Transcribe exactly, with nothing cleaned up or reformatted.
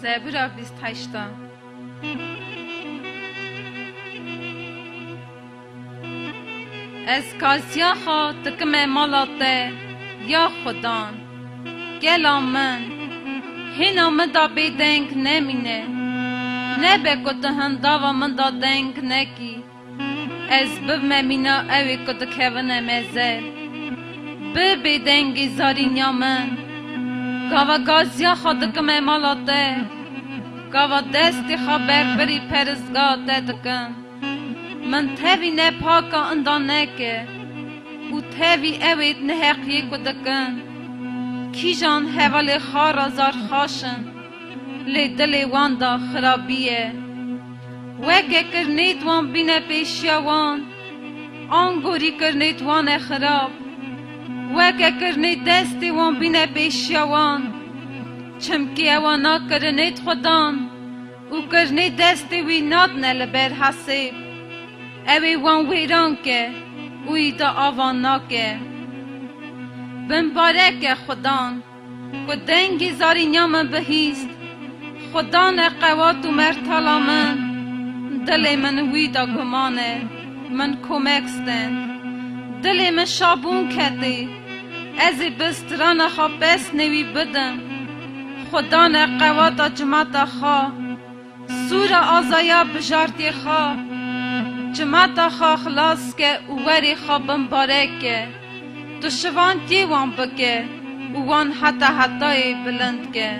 Zebûra bîst heşta. Ez kaziya xwe dikime mala te, ya Xudan. Gela min, hêna min da bêdeng nemîne. Nebe ku tu hindava min da deng nekî. Ez bibime mîna ew ê ku dikevine mezin. Bi bêdengî zarînya min. Gava gaziya xwe dikime mala te. Gava destê xwe ber pirî perizga te dikim. Min tevî ne paka inda neke. Û tevî ew ê neheqiyê ku dikin. Kîjan hevalê xwe re zar xweş in. Lê dilê wan da xirabî ye. Weke kirinêt wan bîne pêşiya wan, angorî kirinêt wan e xirab. Weke kirinêt destê wan bîne pêşiya wan, çimkî ewa na kirinêt Xudan û kirinêt destê wî nadine li ber hesêb. Ew ê wan wêran ke û îda avan nake. Bimbarek e Xudan. Ku dengê zarînya min bihîst, Xudan e qewat û mertala min, dilê min wî de guman e, min komek stend. Dilê min şabûn ketê, ez ê bi strana xwe pesnê wî bidim. Xudan e qewata cimata xwe, sûra azaya bijartiyê xwe, cimata xwe xilas ke û werê xwe bimbarek ke. Tu şivantiyê wan bike û wan heta hetayê bilind ke.